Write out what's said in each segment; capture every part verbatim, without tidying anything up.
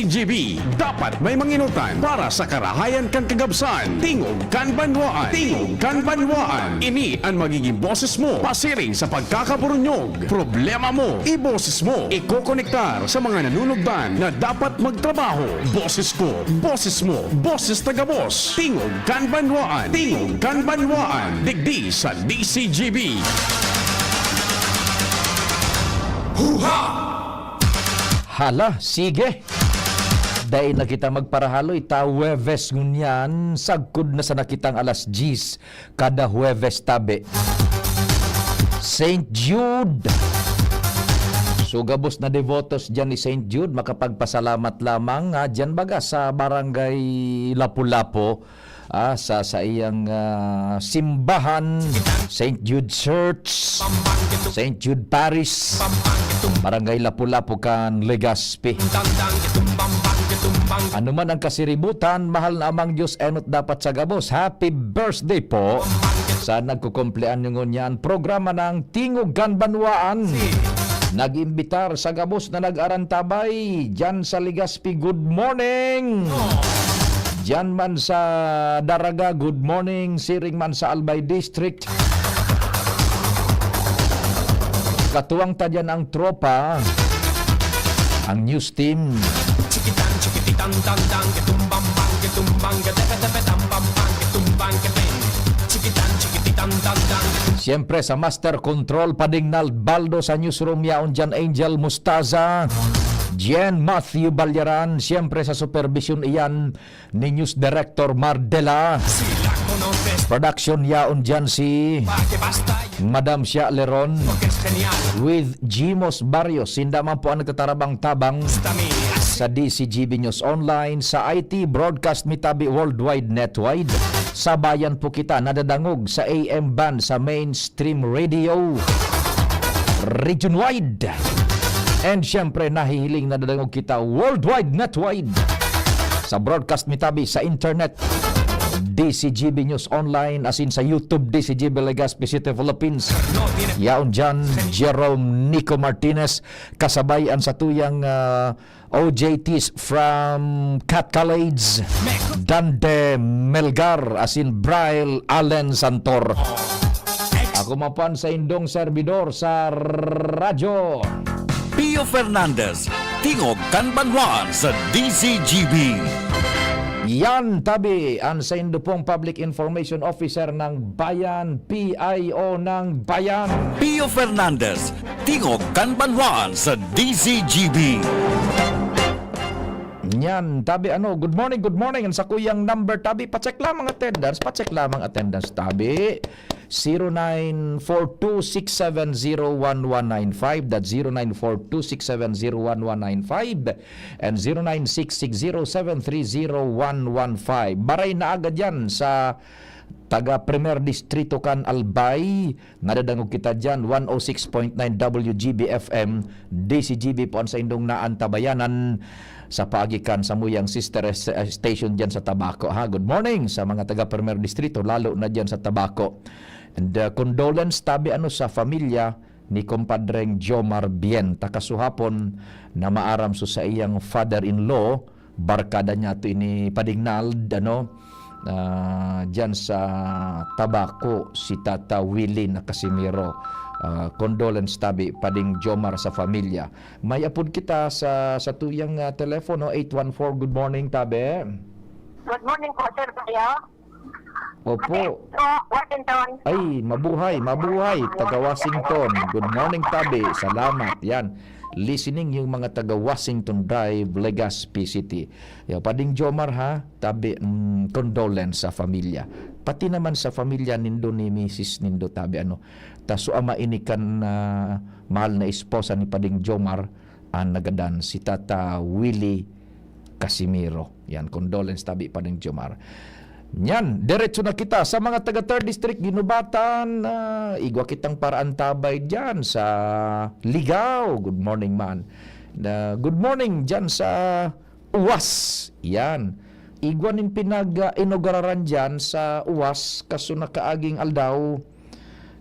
G B, dapat may manginutan para sa karahayan kan kagabsan. Tingog kan Banwaan. Tingog kan Banwaan. Ini an magiging boses mo pasiring sa pagkakaburunyog. Problema mo, iboses mo. Ikokonektar sa mga nanunugdan na dapat magtrabaho. Boses ko, boses mo, boses taga-Boss. Tingog kan Banwaan. Tingog kan Banwaan. Digdi sa D C G B. Huha! Hala, sige. Dai na kita magparahaloy, ta Huwebes ngunyan, sagkod na sana kitang alas diyes, kada Huwebes tabi. Saint Jude. So, gabos na devotos dyan ni Saint Jude, makapagpasalamat lamang, ah, dyan baga sa Barangay Lapu-Lapu, ah, sa saiyang, ah, simbahan, Saint Jude Church, Saint Jude Parish, Barangay Lapu-Lapu kan Legazpi. Ano man ang kasiributan, mahal na Amang Diyos, enot dapat sa gabos. Happy birthday po sa nagkukumpleanyo ngunyan. Programa ng Tingog kan Banwaan. Nag-imbitar sa gabos na nag-arantabay dyan sa Legazpi. Good morning! Diyan man sa Daraga, good morning. Siring man sa Albay District. Katuwang ta diyan ang tropa, ang news team. Chikitan, chikititan, tan, tan, kitumbang, bang, kitumbang, gatepe, tepe, tambang, bang, kitumbang, keteng. Chikitan, chikititan, tan, tan, Siyempre, sa Master Control, Padingnal Baldo, sa newsroom, yaon diyan, Angel Mustaza, Jen Matthew Balyaran, siyempre, sa supervision, iyan, ni News Director Mardela. Production yaon dyan si Madam Shia Leron with Jimos Barrios. Sinda man po ang nagtatarabang-tabang sa D C G B News Online, sa I T Broadcast Mitabi Worldwide Netwide. Sabayan po kita nadadangog sa A M band sa mainstream radio. Regionwide. And syempre, nahihiling nadadangog kita worldwide netwide. Sa broadcast Mitabi, sa internet, D C G B News Online, asin sa YouTube, D C G B Legazpi City, Philippines. Yaon dyan, Jerome Nico Martinez, kasabay an satuyang, ah, O J Ts from Cat College, Dande Melgar, asin Brian Allen Santor. Ako man po an saindong serbidor sa radyo, Pio Fernandez, Tingog kan Banwaan sa D C G B. Yan, tabi, an saindo pong Public Information Officer ng Bayan, P I O ng Bayan. Pio Fernandez, Tingog kan Banwaan sa D C G B. Yan, tabi, ano, good morning, good morning. Ang sakuyang number, tabi, pacheck lamang attendance, pacheck lamang attendance, tabi. Zero nine four two six seven zero one one nine five, that's zero nine four two six seven zero one one nine five and zero nine six six zero seven three zero one one five. Maray na agad yan sa taga Primer Distrito kan Albay. Nadadangog kita diyan, one oh six point nine W G B F M, D C G B po an saindong naantabayanan sa paagi kan samuyang sister es-, eh, station diyan sa Tabaco, ha. Good morning sa mga taga Primer Distrito, lalo na diyan sa Tabaco. And, uh, condolence tabi ano sa pamilya ni Compadreng Jomar Bien. Ta kasuhapon na maaram so sa iyang father-in-law, barkada niya to ini Padignald, ano, ah, diyan sa Tabaco, si Tata Willie na Casimiro. Ah, condolence tabi, Pading Jomar, sa pamilya. May apod kita sa, sa tuyang, ah, telepono, eight one four. Good morning, tabi. Good morning po, Sir Bayo. Opo. Ate, po, Washington. Ay, mabuhay, mabuhay, taga Washington. Good morning, tabi. Salamat. Yan. Listening yung mga taga Washington Drive, Legazpi City. Yo, Pading Jomar, ha, tabi, mm, condolence sa pamilya. Pati naman sa pamilya nindo ni misis nindo, tabi, ano. Ta so ama ini kan, ah, mahal na esposa ni Pading Jomar, an nagadan, si Tata Willie Casimiro. Yan, condolence tabi, Pading Jomar. Yan, diretso na kita sa mga taga Third District, Guinobatan, ah, igwa kitang paraantabay diyan sa Ligao. Good morning, man. Na, good morning diyan sa Uwas. Yan. Igwa nin pinag-inauguraran diyan sa Uwas, kaso nakaaging aldaw.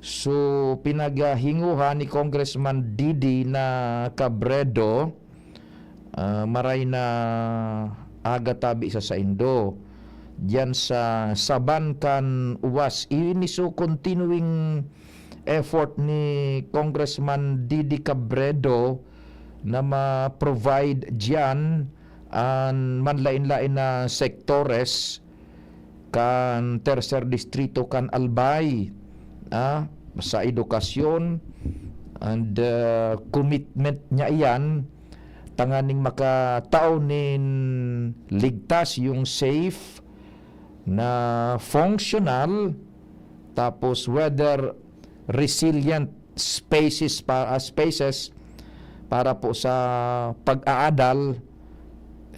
So, pinaghinguha ni Congressman Didi na Cabredo, Ah, maray na aga tabi sa saindo. Diyan sa Saban kan Uwas, ini so continuing effort ni Congressman Didi Cabredo na ma-provide diyan an manlain-lain na sektores kan Tercer Distrito kan Albay, ah, sa edukasyon, and, ah, commitment niya iyan tanganing makatao nin ligtas, yung safe, na functional, tapos weather resilient spaces pa, ah, spaces para po sa pag-aadal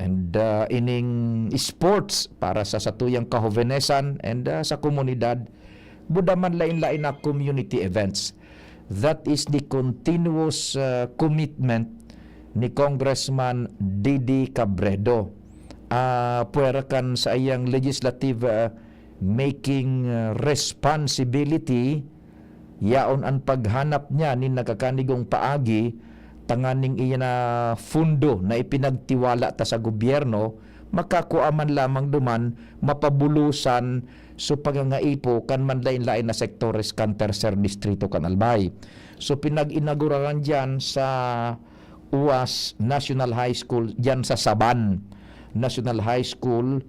and, ah, ining sports para sa satuyang kahobenesan and, ah, sa komunidad. Buda man lain-lain na community events. That is the continuous, ah, commitment ni Congressman Didi Cabredo. Ah, puwera kan sa iyang legislative, ah, making, ah, responsibility, yaon an paghanap niya nin nakakanigong paagi tanganing iya na fundo na ipinagtiwala ta sa gobyerno, makakua man lamang duman mapabulusan so pangangaipo kan manlain-lain na sektores kan Tercer Distrito kan Albay. So, pinag-inaguraran diyan sa Uwas National High School, diyan sa Saban National High School,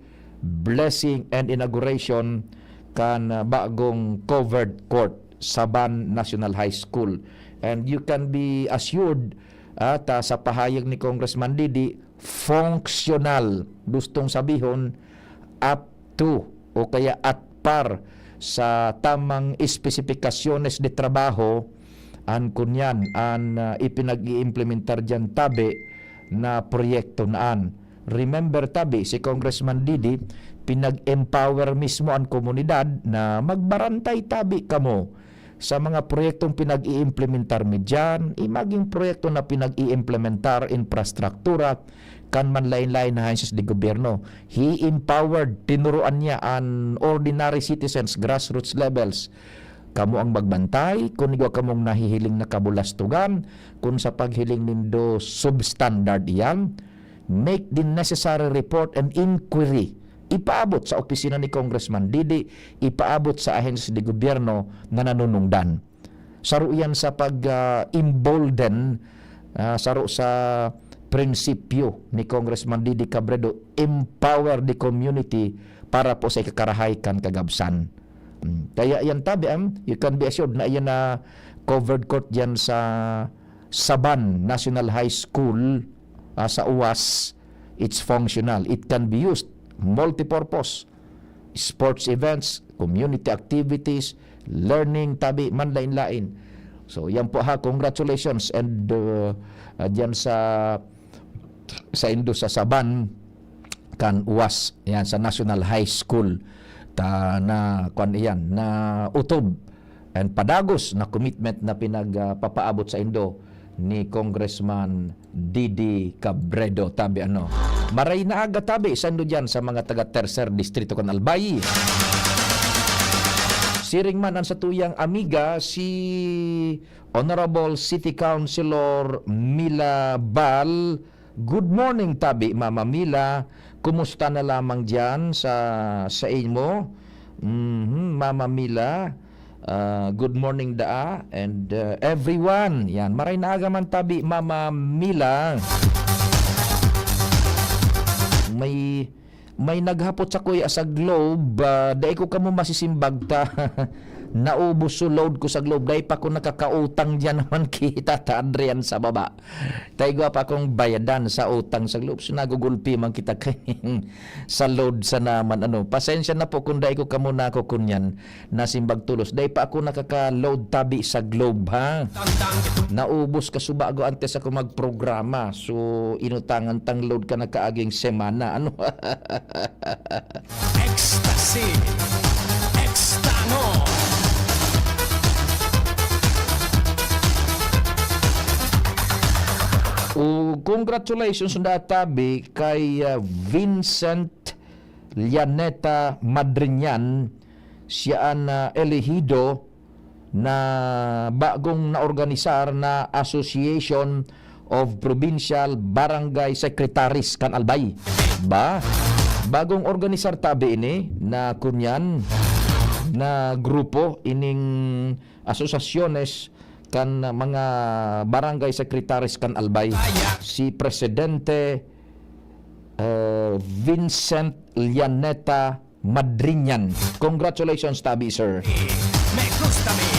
blessing and inauguration kan, ah, bagong covered court, Saban National High School. And you can be assured, ah, ta sa pahayag ni Congressman Didi, functional. Gustong sabihon, up to o kaya at par sa tamang espesipikasyones de trabaho, an kunyan, an, ah, ipinag-iimplementar diyan tabi na proyekto na an. Remember tabi, si Congressman Didi, pinag-empower mismo an komunidad na magbarantay tabi kamo sa mga proyektong pinag-iimplementar mi diyan, i maging proyekto na pinag-iimplementar, infrastruktura, kan manlain-lain na ahensya de gobyerno. He empowered, tinuruan niya an ordinary citizens, grassroots levels. Kamo ang magbantay kun igwa kamong nahihiling na kabulastugan, kun sa paghiling nindo substandard iyan, make the necessary report and inquiry. Ipaabot sa opisina ni Congressman Didi, ipaabot sa ahensya de gobyerno na nanunungdan. Saro iyan sa pag, ah, embolden, ah, saro sa prinsipyo ni Congressman Didi Cabredo, empower the community para po sa ikakarahay kan kagabsan. Mm, kaya yan tabi, am, you can be assured na iyan na covered court diyan sa Saban National High School, ah, sa Uwas. It's functional. It can be used multipurpose, sports events, community activities, learning, tabi, manlain-lain. So, yan po ha, congratulations. And, uh, uh, diyan sa, sa indo sa Saban, kan Uwas, yan, sa National High School. Ta na, kwan iyan, na utob and padagos na commitment na pinagpapaabot sa indo ni Congressman Didi Cabredo, tabi ano. Maray na aga tabi saindo diyan sa mga taga Tercer Distrito kan Albay. Siring man an satuyang amiga, si Honorable City Councilor Mila Bal. Good morning tabi, Mama Mila. Kumusta na lamang diyan sa, sa imo? Mhm, Mama Mila. Ah, good morning daa and, uh, everyone. Yan, maray na aga man tabi, Mama Mila. May, may naghapot sakuya sa Globe, ah, dai ko kamo masisimbag ta. Naubos so load ko sa Globe. Dai pa ko nakakautang diyan naman kita ta Adrian sa baba. Ta igwa pa akong bayadan sa utang sa Globe. So, nagugulpi man kita kay sa load sa naman, ano. Pasensya na po kung dai ko kamo nakukunyan na simbag tolos. Dai pa ako nakaka-load tabi sa Globe, ha? Naubos ka subago antes ako magprograma. So, inutangan tang load ka na kaaging semana. Ano? Ecstasy. Extano. O, congratulations na tabi kay, ah, Vincent Llaneta Madriñan. Siya an, ah, elehido na bagong naorganisar na Association of Provincial Barangay Secretaries kan Albay. Ba? Bagong organisar tabi ini na kunyan na grupo ining asosasyones kan mga barangay secretaries kan Albay. Si Presidente, eh, Vincent Llaneta Madriñan. Congratulations, tabi, sir. Me gusta me.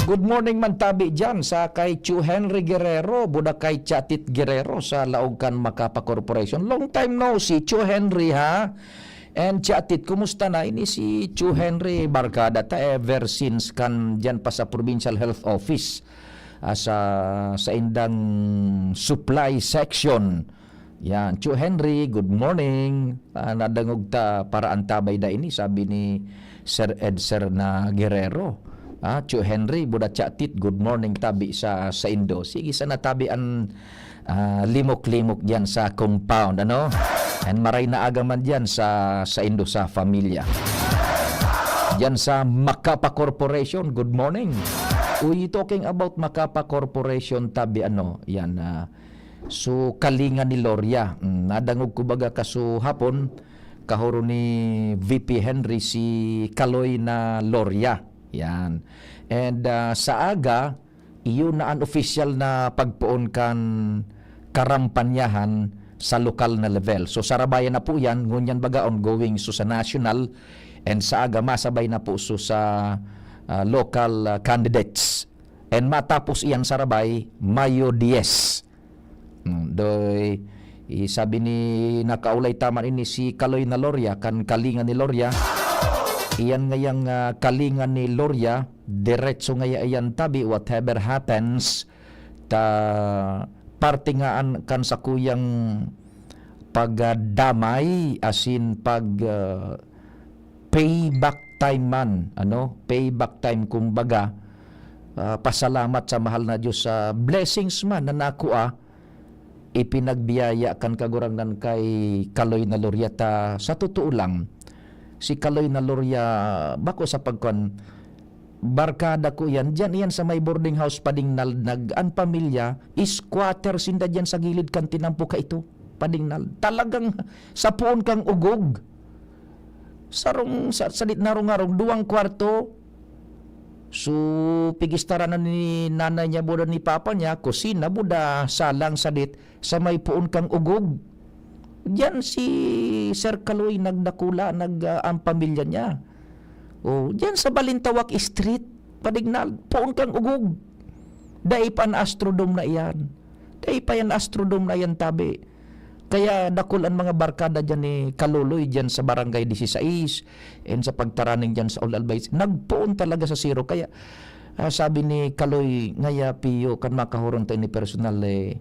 Good morning man tabi diyan sa kay Chu Henry Guerrero, buda kay Chatit Guerrero sa laog kan Macapa Corporation. Long time no see, Chu Henry, ha? And Chatit, kumusta na? Ini si Chu Henry Barcada ta ever since kan diyan pa sa Provincial Health Office, ah, sa, sa indang supply section. Yan. Chu Henry, good morning. Ah, nadangog ta para antabay da ini, sabi ni Sir Ed Sir na Guerrero. Ah, Chu Henry, buda Chatit, good morning, tabi sa, sa Indo. Sige, sana tabi an, ah, limok-limok diyan sa compound, ano? And maray na aga man diyan sa, sa Indo, sa familia. Diyan sa Macapa Corporation, good morning. Uy, talking about Macapa Corporation, tabi, ano, yan, ah, so, kalinga ni Loria. Mm, nadangog ko baga kaso hapon, kahoro ni V P Henry si Kaloy na Loria. Yan. And, ah, sa aga, iyon na an opisyal na pagpoon kan karampanyahan sa lokal na level. So, sarabayan na po yan, ngunyan baga ongoing so sa national, and sa aga masabay na po so sa, ah, local, ah, candidates. And matapos iyan sarabay, Mayo diyes. Hmm, doy, i-, sabi ni, nakaulay taman ini si Kaloy na Loria, kan kalinga ni Loria. Iyan ngayang, ah, kalinga ni Loria, diretso ngaya iyan tabi, whatever happens, ta parte nga an, kan sakuyang pagdamay, asin pag, ah, payback time man, ano, payback time, kumbaga, ah, pasalamat sa mahal na Diyos sa blessings man na nakua, ipinagbiyaya kan Kagurangnan kay Kaloy na Loria ta. Sa totoo lang, si Kaloy na Loria, bako sa pagkuan, barkada ko iyan, diyan iyan sa may boarding house, Padingnal, nag-, an pamilya, squatter sinda diyan sa gilid kan tinampo kaito, Padingnal. Talagang sapuon kang ugog. Sarong, sa, sadit na arong-arong, duwang kwarto. So, pigistaran na ni nanay niya, buda ni papa niya, kusina, buda, salang, sadit, sa may puon kang ugog. Diyan si Sir Kaloy nagdakula, nag, ah, ang pamilya niya. Oh, diyan sa Balintawak Street, Padingnal, puon kang ugog. Dai pa an Astrodome na iyan. Dai pa yan Astrodome na yan, tabi. Kaya dakul an mga barkada diyan ni Kaloloy diyan sa Barangay Disisais, and sa pagtaraning diyan sa Olalbay. Nagpoon talaga sa zero. Kaya, ah, sabi ni Kaloy, "Ngaya, Pio, kan makahuron ta ini personal, eh,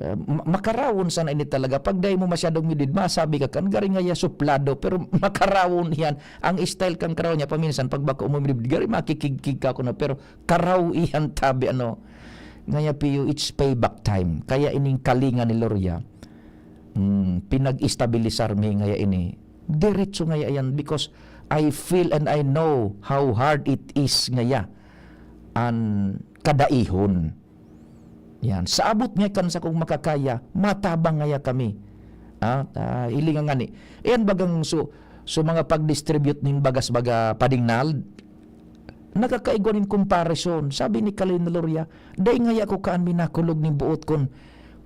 ah, ma-, makarawon sana ini talaga. Pag dai mo masyadong midid, masabi ka kan, gari ngaya suplado, pero makarawon yan." Ang style kan karaw niya, paminsan, pag bako mo midid, gari makikigkig ka ko na, pero karaw iyan, tabi, ano. Ngaya, Pio, it's payback time. Kaya ining kalinga ni Loria, mm, pinag-estabilisar mi ngaya ini. Diretso ngaya yan because I feel and I know how hard it is ngaya an kadaihon. Yan. Sa abot nga kan sakong makakaya, matabang ngaya kami. Ah, ah, hilinga ngani. Ayan bagang so, so mga pag-distribute nin bagas baga Padingnal, nakakaigwa nin comparison. Sabi ni Kaloy na Loria, "Dai ngaya ko kaan minakulog nin buot kun,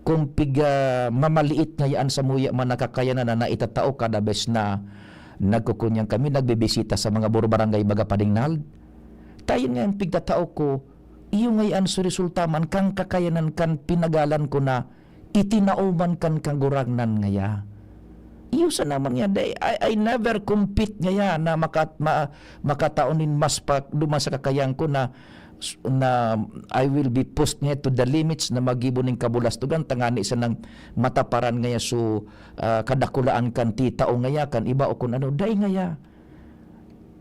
kun piga mamaliit ngaya an samuya man na kakayanan na naitatao kada bes na nagkukunyang kami, nagbibisita sa mga buro barangay baga Padingnal." Tayon nga an pigtatao ko, iyo ngaya an su resulta man kan kakayanan kan pinagalan ko na itinao man kan Kagurangnan ngaya. Iyo sana man ngaya, dai, I, I never compete ngaya na maka-, ma-, makatao nin mas pa, duman sa kakayan ko na, na I will be pushed ngaya to the limits na magibo nin kabulastugan, tangani sanang mataparan ngaya so, ah, kadakulaan kan titao ngaya, kan iba o kun ano, dai ngaya.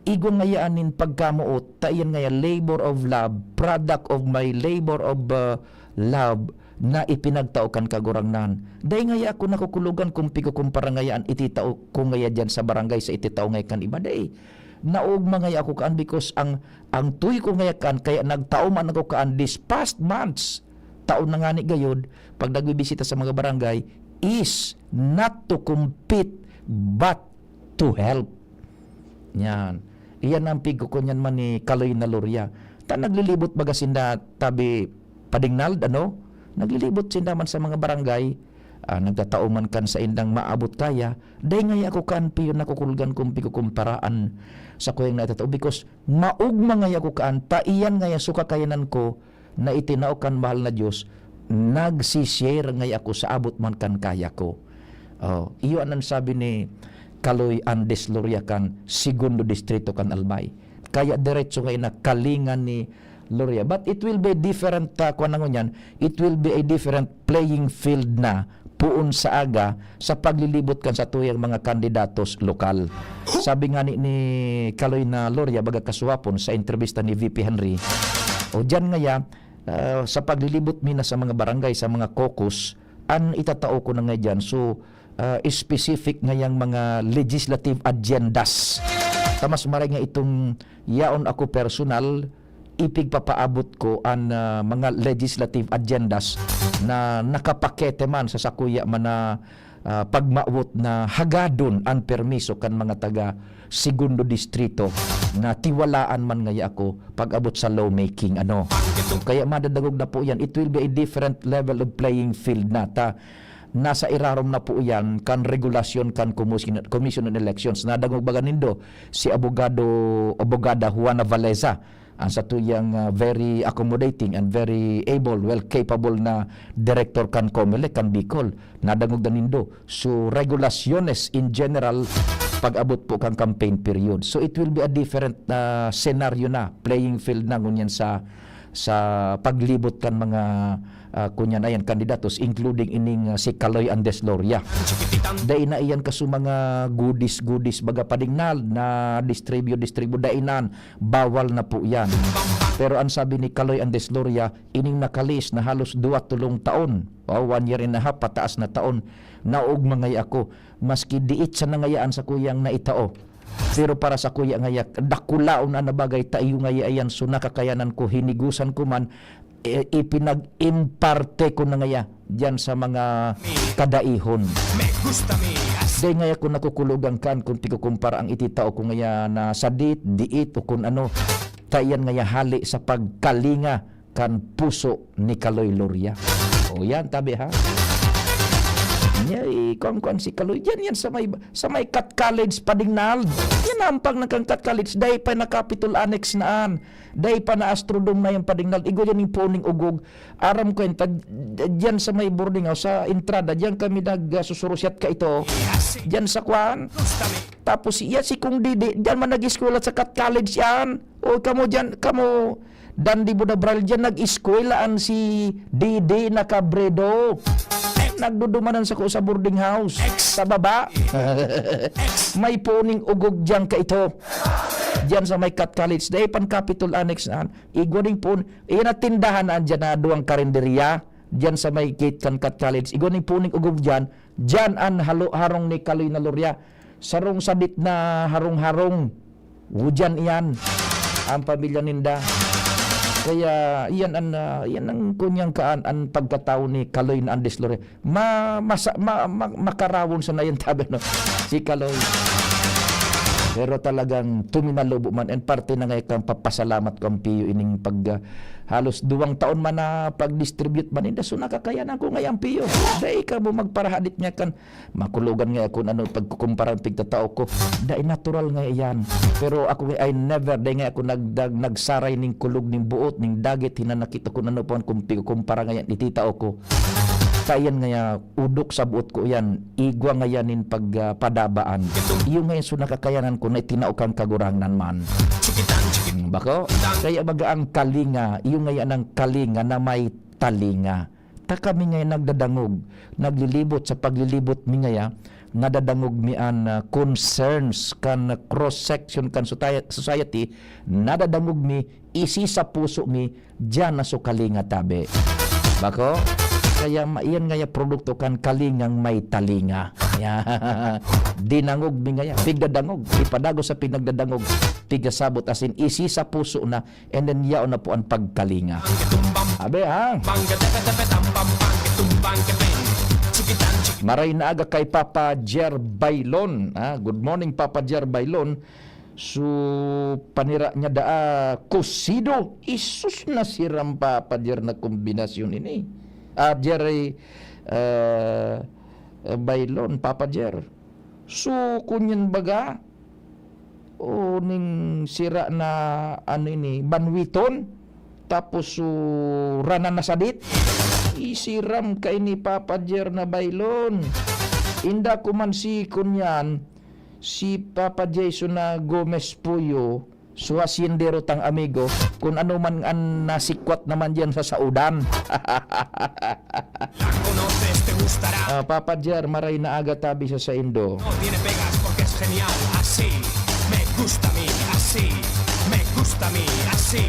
Igwa ngayaan nin pagkamoot, ta iyan ngaya labor of love, product of my labor of, uh, love na ipinagtao kan Kagurangnan. Dai ngaya ako nakukulogan kung pikukumpara ngaya an ititao ko ngaya diyan sa barangay sa ititao ngaya kan iba. Dai. Naogma ngaya ako kaan because ang, ang tuyo ko ngaya kaan, kaya nagtao man ako kaan this past months, taon na ngani gayod, pag nagbibisita sa mga barangay, is not to compete but to help. Yan. Iyan ang pigkukunyan man ni Kaloy na Loria. Ta naglilibot baga sinda tabi padingnald, ano? Naglilibot sinda man sa mga barangay. Ah, nagtatao man kan saindang maabot kaya. Dai ngaya ako kan piyon nakukulgan kung pikukumparaan sa kuyang natatao. Because maogma ngaya ako kaan, ta iyan ngaya so kakayanan ko na itinao kan mahal na Diyos, nagsishare ngaya ako sa abot man kan kaya ko. Oh, iyo an sabi ni Kaloy Andes Loria kan Segundo Distrito kan Albay. Kaya diretso ngaya na kalinga ni Loria. But it will be a different, ah, kuwan na ngunyan, it will be a different playing field na poon sa aga sa paglilibot kan satuyang mga kandidatos lokal. Sabi nga ni, ni Kaloy na Loria, baga kasuwapon sa entrevista ni V P Henry, o diyan ngaya, ah, sa paglilibot mi na sa mga barangay, sa mga caucus, an itatao ko na nga diyan. So, ah, specific ngayang mga legislative agendas. Ta mas maray nga itong yaon ako personal, ipigpapaabot ko an, ah, mga legislative agendas na nakapakete man sa sakuya man na, ah, pagmawot na hagadon an permiso kan mga taga Segundo Distrito na tiwalaan man ngaya ako pag-abot sa lawmaking, ano. Kaya madadangog na po yan. It will be a different level of playing field na ta. Nasa irarom na po yan kan regulasyon kan Commission, Commission on Elections. Nadangog baga nindo si Abogado, Abogada Juana Valeza, ang satuyang, ah, very accommodating and very able, well capable na director kan Comelec, kan Bicol. Nadangog na nindo. So, regulasyones in general, pag-abot po kan campaign period. So, it will be a different, ah, scenario na, playing field na ngunyan sa, sa paglibot kan mga, ah, kunyan ayan, kandidatos, including ining, ah, si Kaloy Andes Loria. Dai na iyan kaso mga goodies-goodies, baga padingnald na distribyo-distribyo, dai na, bawal na po yan. Pero ang sabi ni Kaloy Andes Loria, ining nakalis na halos duwa tolong taon, o one year and a half, pataas na taon, naogma ngaya ako. Maski diit sana ngaya an sakuyang naitao. Pero para sakuya ngaya, dakulaon na na bagay ta iyo ngaya iyan, so nakakayanan ko, hinigusan ko man, eh, ipinag-imparte ko na ngaya diyan sa mga kadaihon. Dai ngaya ko nakukulogan kan kung pikukumpara ang ititao ko ngaya na sadit, diit, o kun ano. Ta iyan ngaya hali sa pagkalinga kan puso ni Kaloy Loria. O yan, tabi ha. Niya, ikuan-kuan si Kaloy. Yan, yan sa may, sa may Cat College, padingnald. Yan, hampang na kan Cat College. Dai pa na Capitol Annex na an. Dai pa na Astrodome na yan, padingnald. Igwa yan yung puning ugog. Aram ko yan, tag, dyan sa may boarding house, sa entrada, dyan kami nagsusurusyat ka ito. Dyan sa kwan. Tapos, iya si Kong Didi, dyan man nag-eskwela sa Cat College yan. O, kamo dyan, kamo, Dandi Budabral dyan, nag-eskwela an si Didi na Cabredo. Nagdudumanan sa ko sa boarding house, sa baba. May puning ugog dyan ka ito. Dyan sa may Cat College, dai pan Capitol Annex na. Igwa ning pun-, iyan na tindahan na dyan na duwang karinderya. Dyan sa may gate kan Cat College. Igwa ning puning ugog dyan. Dyan an halo-, harong ni Kaloy na Loria. Sarong sadit na harong-harong. Ngudyan iyan, ang pamilya ninda. Kaya iyan an, ah, iyan ang kunyang kaan an pagkatawo ni Kaloy na Andes Loria. Ma-, masa-, ma-, ma-, makarawon sa nayan tabi, no? Si Kaloy. Pero talagang tuminalubo man. And parte na nga ikang papasalamat ko ang Pio ining pag, ah, halos duwang taon man na pag-distribute man ninda. So, nakakayanan ko nga ang Pio. Dai ka mo magparahadit niya kan Makulogan nga ako ano pagkukumpara ang pigtatao ko. Dai natural nga iyan. Pero ako nga, I never, dai nga ako nag-, nag-, nagsaray ning kulog ning buot, ning dagit, hinanakit ako ano pa kung pigkukumpara nga yan, ititao ko. Kaya yan nga ya, udok sa buot ko yan, igwa nga yan nin pag, ah, padabaan. Iyo nga yan so nakakayanan ko na itinao kang kagurangnan man. Hmm, bako? Kaya baga ang kalinga, iyo nga yan ang kalinga na may talinga. Ta kami ngaya nagdadangog, naglilibot sa paglilibot mi ngaya, nadadangog mi an, ah, concerns kan cross-section kan sotaya-, society, nadadangog mi, isi sa puso mi, diyan na so kalinga tabi. Bako? Kaya ma-, iyan ngaya produkto kan Kalingang May Talinga. Ya. Dinangog mi ngaya, pigdadangog. Ipadagos sa pinagdadangog, pigasabot asin isi sa puso na, and then yaon na po ang pagkalinga. Abi, ha? Maray na aga kay Papa Jer Bailon. Ah, good morning, Papa Jer Bailon. So, panira niya daa, cocido. Isus, nasiram, Papa Jer, na kombinasyon ini. Ah, Jer, eh, eh, Bailon, Papa Jer. So, kunyan baga, o ning sira na, ano ini, banwiton, tapos, so, ranan na sadit. Isiram kaini, Papa Jer, na Bailon. Inda ko man si kunyan, si Papa Jason na Gomez Puyo, su hasyendero tang amigo, kun ano man an nasikwat naman diyan sa saudan. Ah, Papa Jer, maray na aga tabi sa saindo. No tiene pegas porque es genial. Así me gusta a mí. Así me gusta a mí. Así.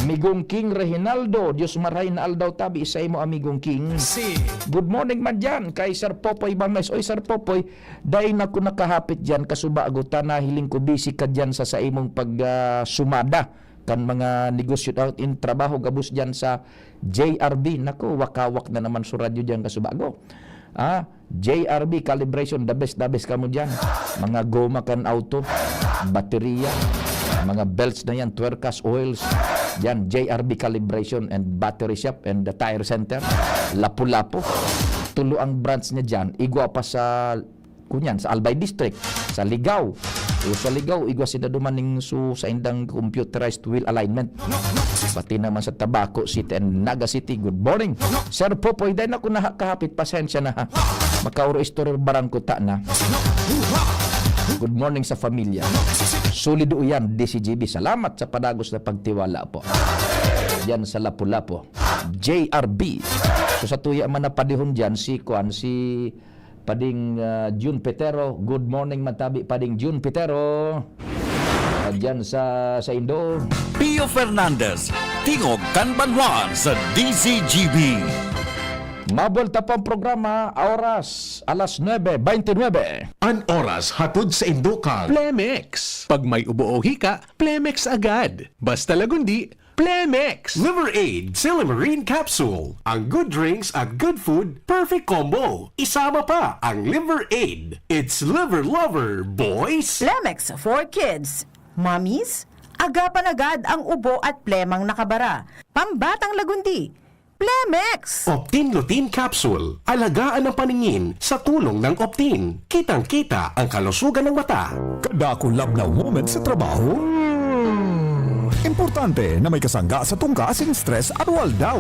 Migong King Reginaldo, Dios maray na aldaw tabi sa imo, Amigong King. Así. Good morning man diyan kay Sir Popoy Bangles. Oy, Sir Popoy, dai na ko nakahapit diyan, kasubago ta nahiling ko busy ka diyan sa, sa imong pag, ah, sumada kan mga negosyo at in trabaho gabos diyan sa J R B. Nako, wakawak na naman sa radyo diyan, kasubago. Ah, J R B Calibration, the best, the best kamo diyan. Mga goma kan auto, baterya, mga belts na yan, tuerkas, oils. Diyan, J R B Calibration and Battery Shop and the Tire Center. Lapu-Lapu. Tulo ang branch niya diyan. Igwa pa sa kunyan, sa Albay District, sa Ligao. O sa Ligao, igwa sinda duman ning su-, saindang computerized wheel alignment. Pati naman sa Tabaco City and Naga City, good morning. Sir Popoy, dai na ko nakahapit, pasensya na ha. Makauro istorya barang ko ta na. Good morning sa pamilya. Solido yan, D C G B. Salamat sa padagos na pagtiwala po. Diyan sa Lapu-Lapu. J R B. So, sa tuya man na padihon diyan, si kuan, si Pading, ah, Jun Petero. Good morning, matabi, Pading Jun Petero. Ah, diyan sa, sa Indo. Pio Fernandez, tingog kan banwaan sa D Z G B. Mabuelta po ang programa, oras, alas nuebe beintinuebe. An oras hatod sa Indo kan Plemex. Pag may ubo o hika, Plemex agad. Basta Lagundi, Plemex! Liver Aid, Silymarin Capsule. Ang good drinks at good food, perfect combo. Isama pa ang Liver Aid. It's Liver Lover, boys! Plemex for kids. Mommies, agapan agad ang ubo at plemang nakabara. Pambatang Lagundi, Plemex! Optin Lutein Capsule. Alagaan ang paningin sa tulong ng Optin. Kitang-kita ang kalusugan ng mata. Kadakul labnaw moment sa trabaho? Importante na may kasangga sa tungka asin stress at waldaw.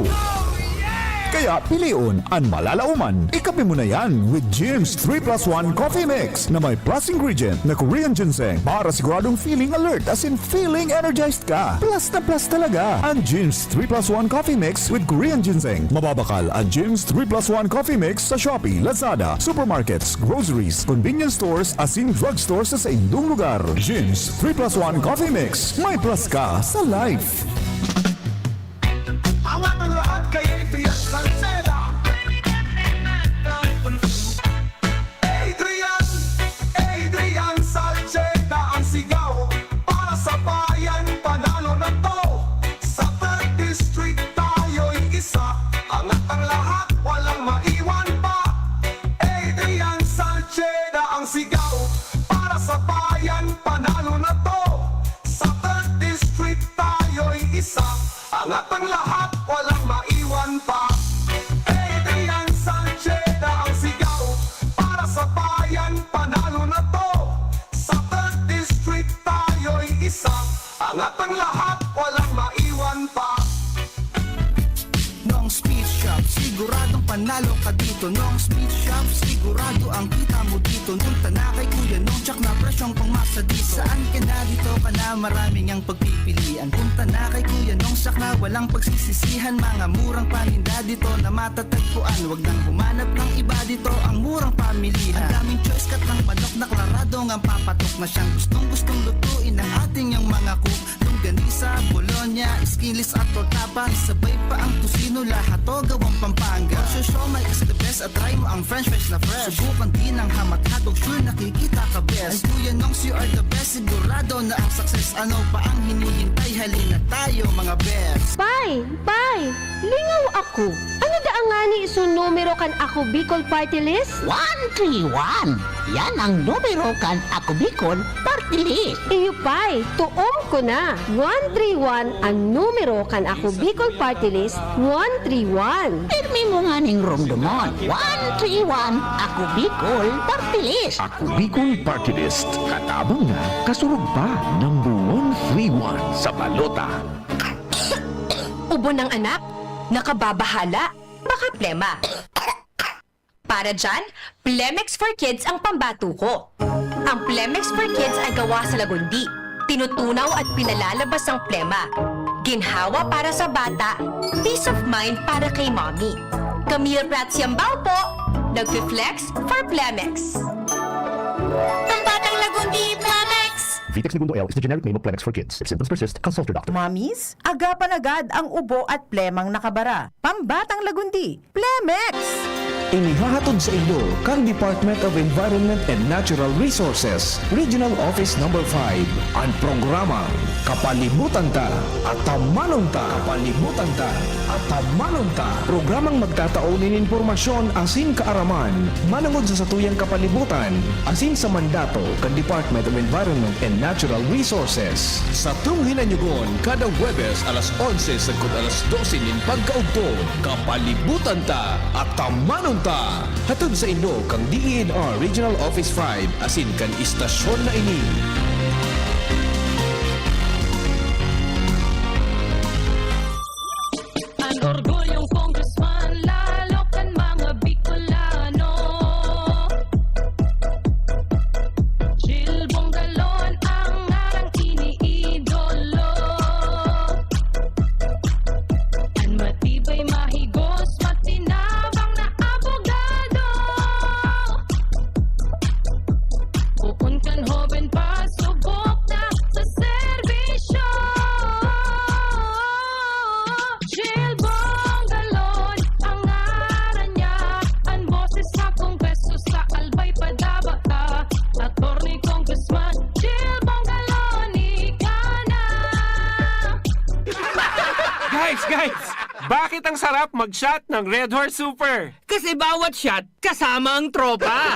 Kaya pilion an malalaoman. Ikape mo na yan with Jim's three plus one Coffee Mix na may plus ingredient na Korean ginseng para siguradong feeling alert asin feeling energized ka. Plus na plus talaga ang Jim's three plus one Coffee Mix with Korean ginseng. Mababakal ang Jim's three plus one Coffee Mix sa Shopee, Lazada, supermarkets, groceries, convenience stores, asin drugstore sa saindong lugar. Jim's three plus one Coffee Mix. May plus ka sa life. Ang ating lahat kay Adrian Salceda. Adrian, Adrian Salceda ang sigaw para sa bayan, panalo na to. Sa third District tayo'y isa, angat ang lahat, walang maiwan pa. Adrian Salceda ang sigaw para sa bayan, panalo na to. Sa third District tayo'y isa, angat ang lahat, walang maiwan pa. Adrian Salceda ang sigaw para sa bayan, panalo na to. Sa third District tayo'y isa, angat ang lahat, walang maiwan pa. Nong Speed Shop, siguradong panalo ka dito. Nong Speed Shop, sigurado ang kita mo dito. Punta na kay Kuya Nong, tsak na presyong pangmasa dito. Saan ka na, dito ka na, maraming ang pagpipilian. Punta na kay Kuya Nong, tsak na walang pagsisisihan. Mga murang paninda dito na matatagpuan. Wag nang humanap ng iba, dito ang murang pamilihan. Ang daming choice, katang manok na klarado ngang papatok na siyang gustong-gustong lutuin ng ating yang mga cook. Longganisa, bologna, Skinless at torta pan, sabay pa ang tocino, lahat to gawang Pampanga. Show, show, may is the best at try mo ang french fries na fresh. Subukan din ang hamak hotdog, sure nakikita ka best. Ay Kuya Nongs, you are the best, sigurado na ang success. Ano pa ang hinihintay? Halina tayo mga best. Pay! Pay! Lingaw ako! Ano daa ngani isun numero kan Ako Bicol Party List? One three one! Yan ang numero kan Ako Bicol Party List! Iyo pay, tuom ko na! One three one an numero kan Ako Bicol Party List, one three one. Pirmi mo nganing romdomon, one three one Ako Bicol Party List. Ako Bicol Party List, katabang na, kasurog pa, number one three one sa balota. Ubo ng anak, nakababahala, baka plema. Para dyan, Plemex for Kids ang pambato ko. Ang Plemex for Kids ay gawa sa lagundi. Tinutunaw at pinalalabas ang plema. Ginhawa para sa bata, peace of mind para kay mommy. Camille Prats Yambao po, nagfi-flex for Plemex. Pambatang lagundi, Plemex! Vitex Negundo L is the generic name of Plemex for Kids. If symptoms persist, consult your doctor. Mommies, agapan agad ang ubo at plemang nakabara. Pambatang lagundi, Plemex! Inihahatod saindo kan Department of Environment and Natural Resources, Regional Office Number five, an programang Kapalibutan Ta, Atamanon Ta. Kapalibutan Ta, Atamanon Ta. Programang magtatao nin impormasyon asin kaaraman manongod sa satuyang kapalibutan asin sa mandato kan Department of Environment and Natural Resources. Satong hinanyugon kada Huwebes alas onse sagkod alas dose nin pagkaudto, Kapalibutan Ta, Atamanon Ta! Hatod saindo kan D E N R Regional Office five asin kan istasyon na ini. An orgulyong congressman, lalo kan mga Bicolano. Jill Bongalon ang ngarang iniidolo. An matibay, mahigos, matinabang na abogado. Poon kan hoben pa, subok na sa serbisyo. Jill Bongalon ang ngaran niya, an boses sa Kongreso, sa Albay padaba ta, Attorney Congressman Jill Bongalon, ika na! Guys, guys! Bakit ang sarap mag-shot ng Red Horse Super? Kasi bawat shot, kasama ang tropa.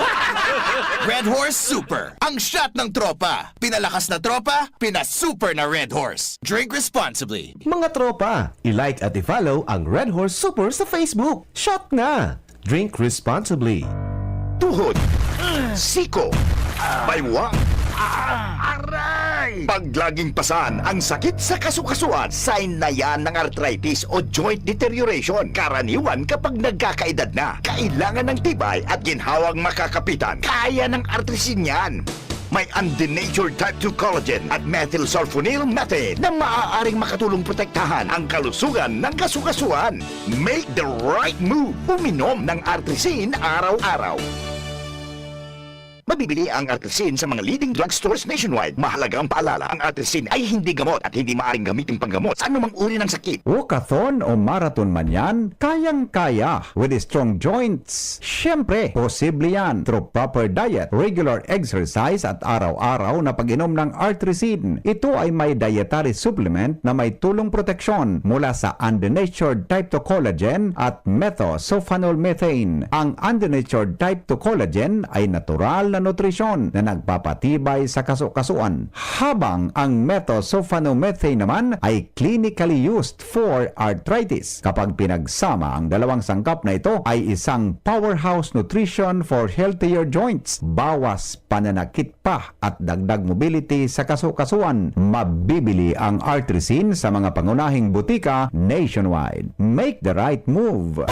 Red Horse Super, ang shot ng tropa. Pinalakas na tropa, pinasuper na Red Horse. Drink responsibly. Mga tropa, i-like at i-follow ang Red Horse Super sa Facebook. Shot na! Drink responsibly. Tuhod, siko, baywang, aray! Pag laging pasan ang sakit sa kasukasuan, sign na yan ng arthritis o joint deterioration. Karaniwan kapag nagkakaedad na, kailangan ng tibay at ginhawang makakapitan. Kaya ng Artrisin yan. May undenatured type two collagen at methylsulfonyl methane na maaaring makatulong protektahan ang kalusugan ng kasukasuan. Make the right move. Uminom ng Artrisin araw-araw. Mabibili ang Artrisin sa mga leading drugstores nationwide. Mahalagang paalala, ang Artrisin ay hindi gamot at hindi maaaring gamitin panggamot sa anumang uri ng sakit. Walkathon o marathon man yan, kayang-kaya. With a strong joints, siyempre, posible yan through proper diet, regular exercise at araw-araw na pag-inom ng Artrisin. Ito ay may dietary supplement na may tulong proteksyon mula sa undenatured type two collagen at methylsulfonyl methane. Ang undenatured type two collagen ay natural na nutrisyon na nagpapatibay sa kasukasuan, habang ang methylsulfonyl methane naman ay clinically used for arthritis. Kapag pinagsama ang dalawang sangkap na ito, ay isang powerhouse nutrition for healthier joints, bawas pananakit pa at dagdag mobility sa kasukasuan. Mabibili ang Artrisin sa mga pangunahing butika nationwide. Make the right move!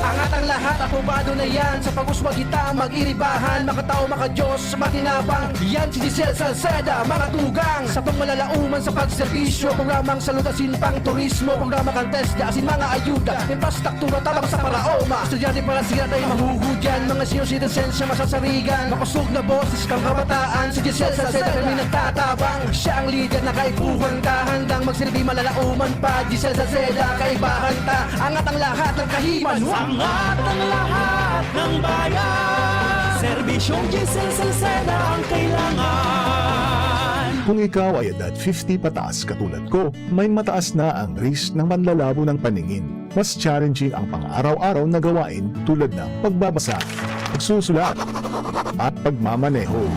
Angat ang lahat, Probado na yan sa pag-uswag kita, mag-iribahan, makatao, makadiyos, makinabang. Yan si Giselle Salceda, mga tugang. Sa pangmalalauman sa pagserbisyo, programang salud asin pang turismo, programa kan TESDA asin mga ayuda, infrastruktura tabang sa paraoma. Estudyante para siya tayo mahuhudyan, mga senior citizens siya masasarigan. Makusog na boses kang kabataan, si Giselle Salceda kami nagtatabang. Siya ang lider na kaipuhan ka, handang magsilbi malalauman pa. Giselle Salceda, kaibahan ta, angat ang lahat ng kahiman. Angat ang lahat ng bayan. Serbisyong Giselle Salceda ang kailangan. Kung ikaw ay edad fifty pataas katulad ko, may mataas na ang risk ng panlalabo ng paningin. Mas challenging ang pang-araw-araw na gawain tulad ng pagbabasa, pagsusulat, at pagmamaneho.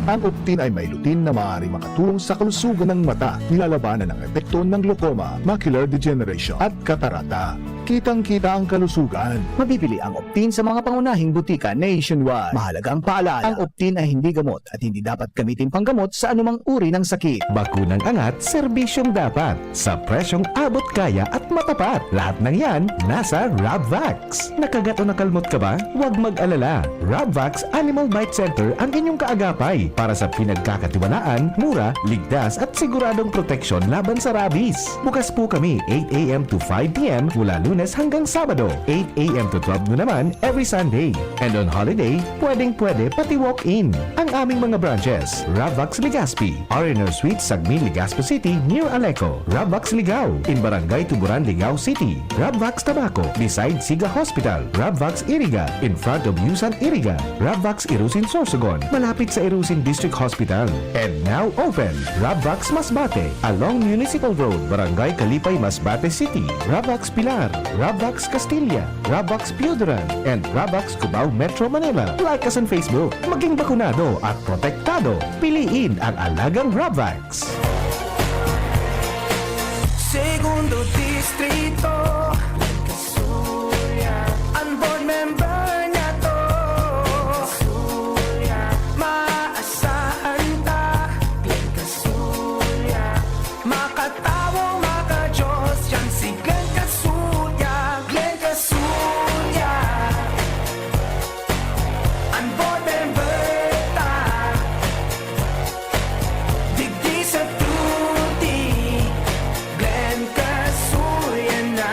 Ang Optin ay may lutein na maaari makatulong sa kalusugan ng mata, nilalabanan ang epekto ng glaucoma, macular degeneration, at katarata. Kitang-kita ang kalusugan. Mabibili ang Optin sa mga pangunahing butika nationwide. Mahalagang paalala, ang Optin ay hindi gamot at hindi dapat gamitin panggamot sa anumang uri ng sakit. Bakunang angat, serbisyong dapat. Sa presyong abot kaya at matapat. Lahat ng yan, nasa Rabvax. Nakagat o nakalmot ka ba? Huwag mag-alala. Rabvax Animal Bite Center ang inyong kaagapay para sa pinagkakatiwalaan, mura, ligtas at siguradong proteksyon laban sa rabies. Bukas po kami eight a.m. to five p.m. mula Lunes hanggang Sabado, eight a.m. to twelve noon naman every Sunday. And on holiday, pwedeng-pwede pati walk-in. Ang aming mga branches, Rabvax Legazpi, R and R Suite, Sagmin, Legazpi City, near Aleco, Rabvax Ligao, in Barangay Tuburan, Ligao City, Rabvax Tabaco, beside Siga Hospital, Rabvax Iriga, in front of Yusan Iriga, Rabvax Irusin Sorsogon, malapit sa Irusin District Hospital. And now open, Rabvax Masbate, along Municipal Road, Barangay Kalipay, Masbate City, Rabvax Pilar, Rabvax Castilla, Rabvax Pioduran, and Rabvax Cubao, Metro Manila. Like us on Facebook. Maging bakunado at protektado. Piliin ang alagang Rabvax. Segundo Distrito, Kasuya. Ang board member niya to, Kasuya. Maasahan ta, Glenn Kasuya. Makatawo, makajos, yan si Glenn Kasuya. Glenn Kasuya. Ang board member ta. Digdi sa tuti, Glenn Kasuya na.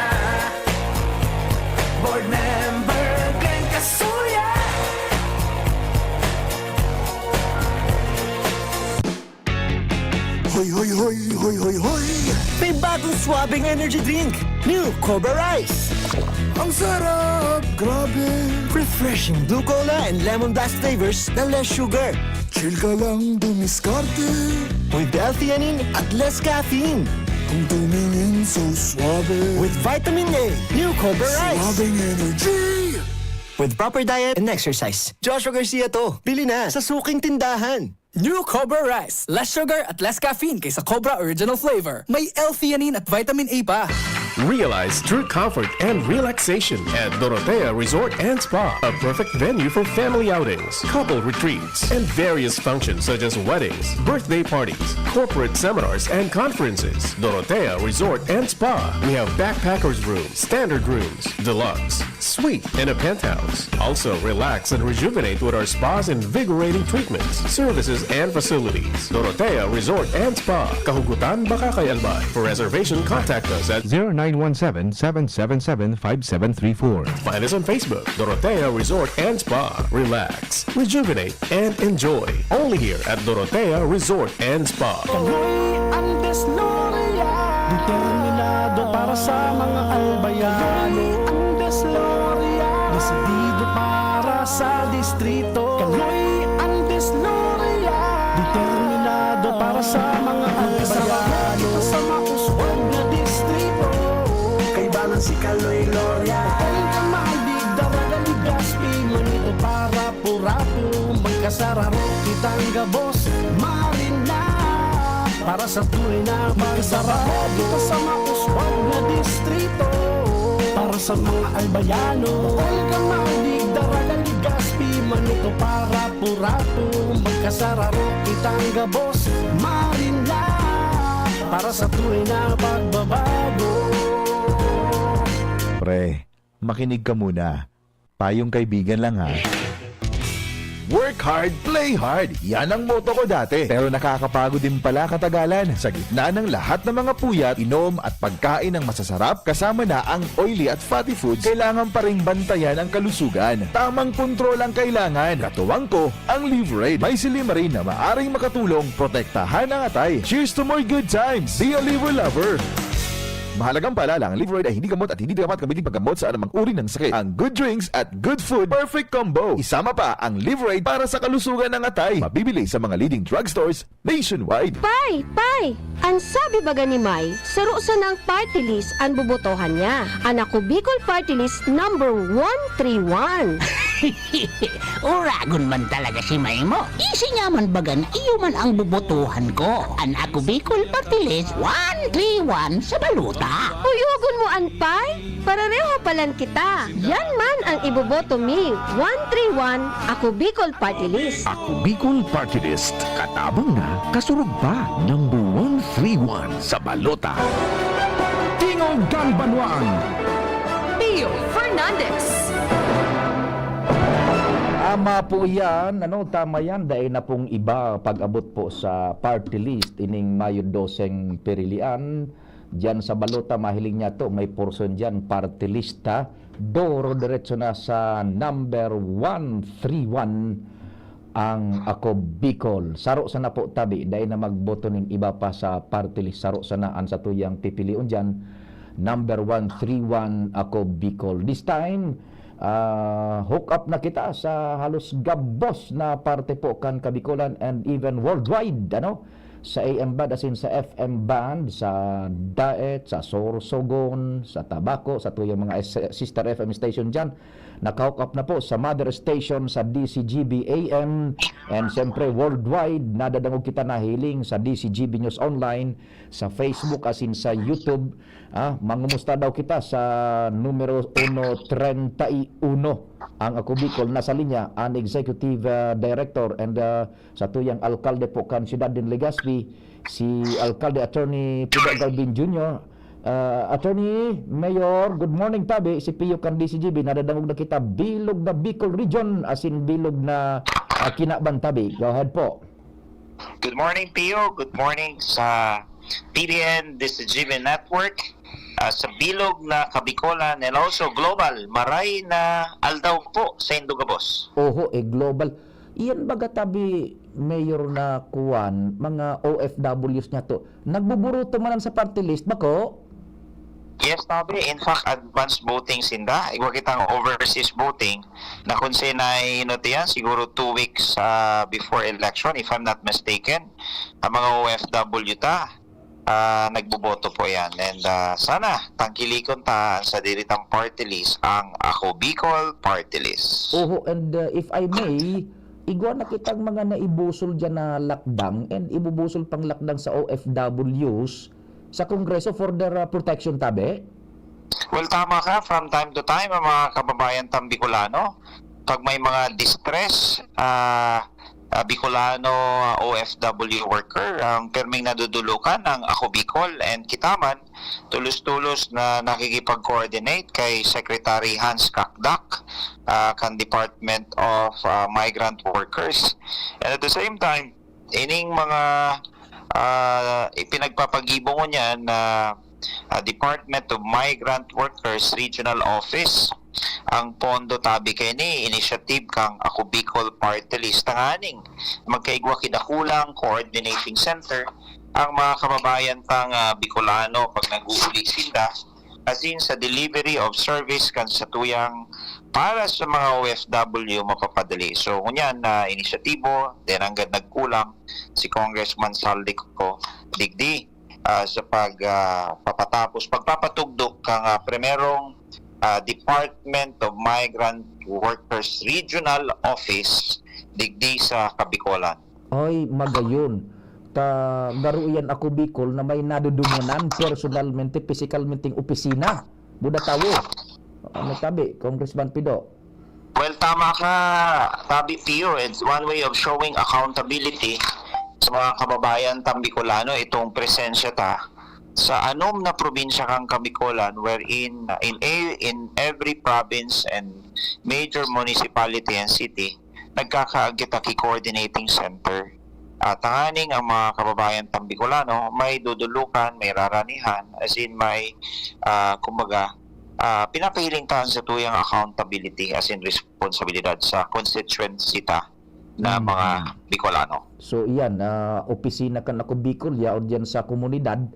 Board member, Glenn Kasuya. Hoy, hoy, hoy, hoy, hoy, hoy! May bagong swabing energy drink, New Cobra Rise. Ang sarap! Grabe! Refreshing blue cola and lemon blast flavors na less sugar. Chill ka lang dumiskarte. With L-theanine at less caffeine. Kung tumingin so suabe. With vitamin A, New Cobra Rise. Suabing energy! With proper diet and exercise. Joshua Garcia to. Bili na sa suking tindahan. New Cobra Rice. Less sugar at less caffeine kaysa Cobra Original Flavor. May L-theanine at vitamin A pa. Realize true comfort and relaxation at Dorotea Resort and Spa, a perfect venue for family outings, couple retreats, and various functions such as weddings, birthday parties, corporate seminars, and conferences. Dorotea Resort and Spa. We have backpackers room, standard rooms, deluxe, suite, and a penthouse. Also, relax and rejuvenate with our spa's invigorating treatments, services, and facilities. Dorotea Resort and Spa, Kahugutan, Bacacay, Albay. For reservation, contact us at zero nine one seven, seven seven seven, five seven three four. Find us on Facebook, Dorotea Resort and Spa. Relax, rejuvenate, and enjoy. Only here at Dorotea Resort and Spa. Kaloy ang Desloria. Determinado para sa mga albayano. Kaloy ang Desloria. Desidido para sa distrito. Kaloy ang Desloria. Determinado para sa mga albayano. Sa mauswag na distrito. Kaibanan si Kaloy Loria. Kaloy ang mahal, digda, ragal, ligas, pimanito para Purato, magkasararo kitang gabos, marina. Para sa tunay na pagsararo, kita sa mauswag na distrito. Para sa mga albayano, Olga, Malig, Daraga, Legazpi, Manito, para Purato, magkasararo kitang gabos, marina. Para sa tunay na pagbabago. Pre, makinig ka muna. Tayong kaibigan lang, ha? Work hard, play hard. Yan ang motto ko dati. Pero nakakapagod din pala katagalan. Sa gitna ng lahat ng mga puyat, inom at pagkain ng masasarap, kasama na ang oily at fatty foods, kailangan pa ring bantayan ang kalusugan. Tamang kontrol ang kailangan. Katuwang ko, ang Livraid. May silymarin na maaring makatulong protektahan ang atay. Cheers to more good times! Be a Livra lover! Mahalagang paalala, ang Livraid ay hindi gamot at hindi dapat gamitin paggamot sa anumang uri ng sakit. Ang good drinks at good food, perfect combo. Isama pa ang Livraid para sa kalusugan ng atay. Mabibili sa mga leading drugstores nationwide. Pay! Pay! An sabi baga ni May, saro sanang party list an bobotohan niya. An Ako Bicol Party List number one three one. Uragon man talaga si May mo. Isi niya man baga na iyo man ang bobotohan ko. An Ako Bicol Party List one three one sa balota. Uyogon mo an Pay? Parareho palan kita. Yan man ang iboboto mi. One three one, Ako Bicol Party List. Ako Bicol Party List. Katabang na, kasurog pa. Number one three one sa balota. Tingog kan Banwaan. Pio Fernandez. Tama po yan. Ano, tama yan. Dai na pong iba pag-abot po sa party list ining Mayo doseng pirilian. Diyan sa balota, mahiling niya to, may portion diyan, party list, ha? Doro diretso na sa number one three one ang Ako Bicol. Saro sana po tabi, dai na magboto nin iba pa sa party list. Saro sana an satuyang pipilion diyan. Number one three one Ako Bicol. This time, ah, hook up na kita sa halos gabos na parte po kan Kabicolan and even worldwide, ano? Sa A M band, as in sa F M band, sa Daet, sa Sorsogon, sa Tabaco, sa tuyang mga es- sister F M station dyan. Naka-hook up na po sa mother station sa D C G B A M. And siyempre, worldwide, nadadangog kita nahiling sa D C G B News Online, sa Facebook, as in sa YouTube. Ah, mangumusta daw kita sa numero uno treinta y uno. Ang Ako Bicol, nasa linya, ang Executive ah, Director and ah, sa tuyang alkalde po kan siyudad din Legazpi, si Alkalde Attorney Pido Galvin Junior. Ah, Attorney, Mayor, good morning tabi, si Pio kan D C G B, nadadangog na kita, bilog na Bicol Region, as in bilog na ah, Kinaban tabi. Go ahead po. Good morning, Pio. Good morning sa P B N, this is G B N Network, ah, sa bilog na Kabikolan and also global. Maray na aldaw po sa Indugabos. Oho, eh, global. Iyan baga tabi, Mayor, na kuwan, mga O F Ws niya to. Nagbuburuto man sa party list, bako? Yes, tabi. In fact, advance voting sinda. Igwa kitang overseas voting na kung sinay inot yan, siguro two weeks ah, before election, if I'm not mistaken, ang mga O F W ta, ah, nagboboto po yan. And ah, sana, tangkilikon ta sa diritang party list, ang Ako Bicol Party List. Oho, and uh, if I may, igwa na kitang mga naibusol dyan na lakdang and ibubusol pang lakdang sa O F Ws sa Kongreso for their uh, protection, tabi? Well, tama ka. From time to time, ang mga kababayan tang Bicolano, pag may mga distress, ah, ah, Bicolano, ah, O F W worker, ang pirming nadudulukan ang Ako Bicol and kita man, tulos-tulos na nakikipag-coordinate kay Secretary Hans Kakdak, ah, kan Department of ah, Migrant Workers. And at the same time, ining mga ah, ipinagpapagibo ngunyan na ah, Department of Migrant Workers Regional Office ang pondo tabi kaini, initiative kang Ako Bicol Party List, tanganing magkaigwa kidakulang coordinating center ang mga kababayan tang ah, Bicolano pag nag-uuli sinda, as in sa delivery of service kan satuyang para sa mga O F W mapapadali. So, ngunyan na inisyatibo, then hanggang nagkulang si Congressman Saldico digdi ah, sa pag ah, papatapos, pagpapatugdok kang ah, primerong ah, Department of Migrant Workers Regional Office digdi sa Kabikolan. Ay, magayon. Ta garo iyan ako Bicol na may nadudungonan personalmente, pisikalmenteng opisina. Buda tawo. Ano tabi, Congressman Pido? Well, tama ka, Tabi Pio. It's one way of showing accountability sa mga kababayan tang Bicolano, itong presensya ta sa anom na probinsya kan Kabicolan, wherein, uh, in a-, in every province and major municipality and city, nagkakaagi ta ki coordinating center. Ah, tanganing ang mga kababayan tang Bicolano may dudulukan, may raranihan, as in may, ah, kumbaga, ah, pinapahiling ta an satuyang accountability, as in responsibilidad sa constituency ta na Mm. mga Bicolano. So, iyan, ah, opisina kan Ako Bicol, yaon diyan sa komunidad,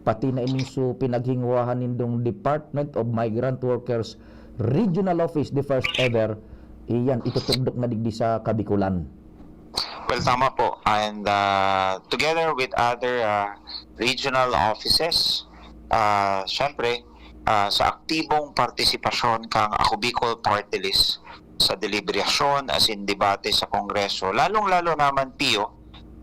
pati na ining so pinaghinguwahan nindong Department of Migrant Workers Regional Office, the first ever, iyan, itutugdok na digdi sa Kabicolan. Well, tama po. And, ah, together with other, ah, regional offices, ah, syempre, ah, sa aktibong partisipasyon kang Ako Bicol Party List sa deliberasyon, as in debate sa Kongreso, lalong-lalo naman, Pio,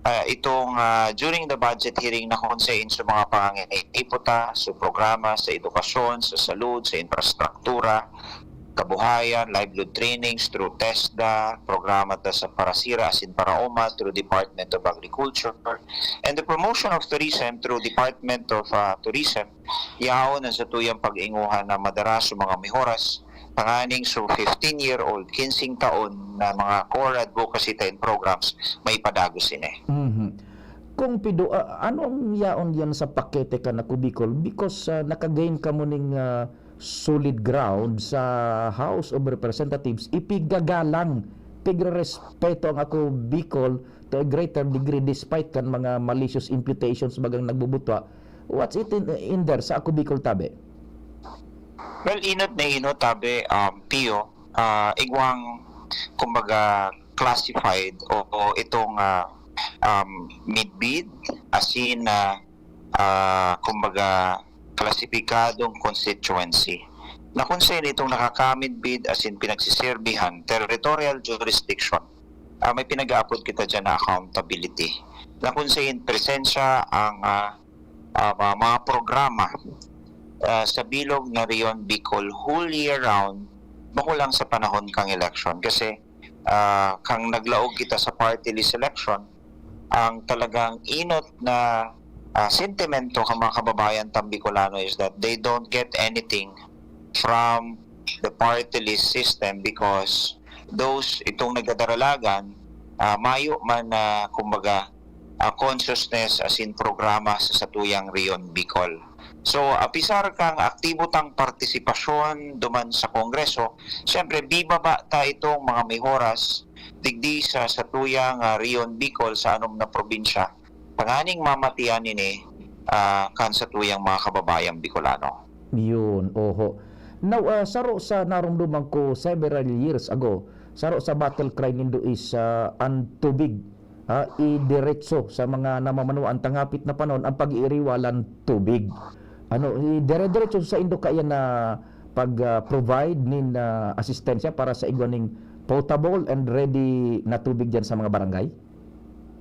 ah, itong, ah, during the budget hearing na kung saan sa mga pangangaipo ta, sa programa, sa edukasyon, sa salud, sa infrastruktura, kabuhayan, livelihood trainings through TESDA, programa ta sa Parasira, as in Paraoma, through Department of Agriculture, and the promotion of tourism through Department of, ah, Tourism, yaon ang satuyang pag-inguha na madara sa mga mehoras, tanganing so fifteen-year-old, kinsing taon na mga core advocacy ta and programs, maipadagos ini. Mhm. Kung Pido, ah, ano ang yaon diyan sa pakete kan Ako Bicol? Because, ah, naka-gain kamo ning, ah, solid ground sa House of Representatives, ipigagalang, pigrerespeto ang Ako Bicol to a greater degree despite kan mga malicious imputations bagang nagbubutwa. What's it in, in there sa Ako Bicol, tabi? Well, inot na inot, tabi, um, Pio, ah, igwang, kumbaga, classified o, o itong, ah, um, mid-bid, as in, ah, ah, kumbaga, klasipikadong constituency. Na kung saan itong nakakamid-bid, as in, pinagsiserbihan, territorial jurisdiction, ah, may pinag-aapod kita dyan na accountability. Na kung saan presensya ang, ah, ah, mga, mga programa, ah, sa bilog na Rion Bicol whole year round, bako lang sa panahon kang election. Kasi, ah, kang naglaog kita sa party list election, ang talagang inot na, ah, sentimento kan mga kababayan tang Bicolano is that they don't get anything from the party list system because those, itong nagdadaralagan, ah, mayo man na, kumbaga, ah, consciousness as in programa sa satuyang Rion Bicol. So, apisar kang aktibo tang partisipasyon duman sa Kongreso, siyempre, bibaba ta itong mga mehoras digdi sa satuyang, ah, Rion Bicol sa anom na probinsya. Tanganing mamatian ini, ah, kan satuyang mga kababayang Bicolano. Yun, oho. Now, ah, saro sa narumduman ko several years ago, saro sa battle cry nindo is, ah, an tubig, ah, idiretso sa mga namamanuan tangapit na panon ang pag-iiriwalan tubig. Ano, i-dire-diretso sa indo kaya na pag, ah, provide nin, ah, asistensya para sa igwa ning potable and ready na tubig diyan sa mga barangay?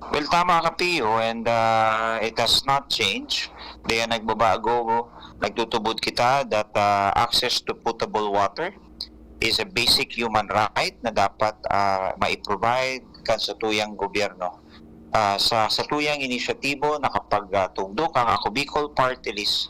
Well, tama ka, Pio, and, ah, it has not changed. Kaya nagbabago, nagtutubod kita that, ah, access to potable water is a basic human right na dapat, ah, mai-provide kan satuyang gobyerno. Ah, sa satuyang inisyatibo, nakapagtugdok ang Ako Bicol Party List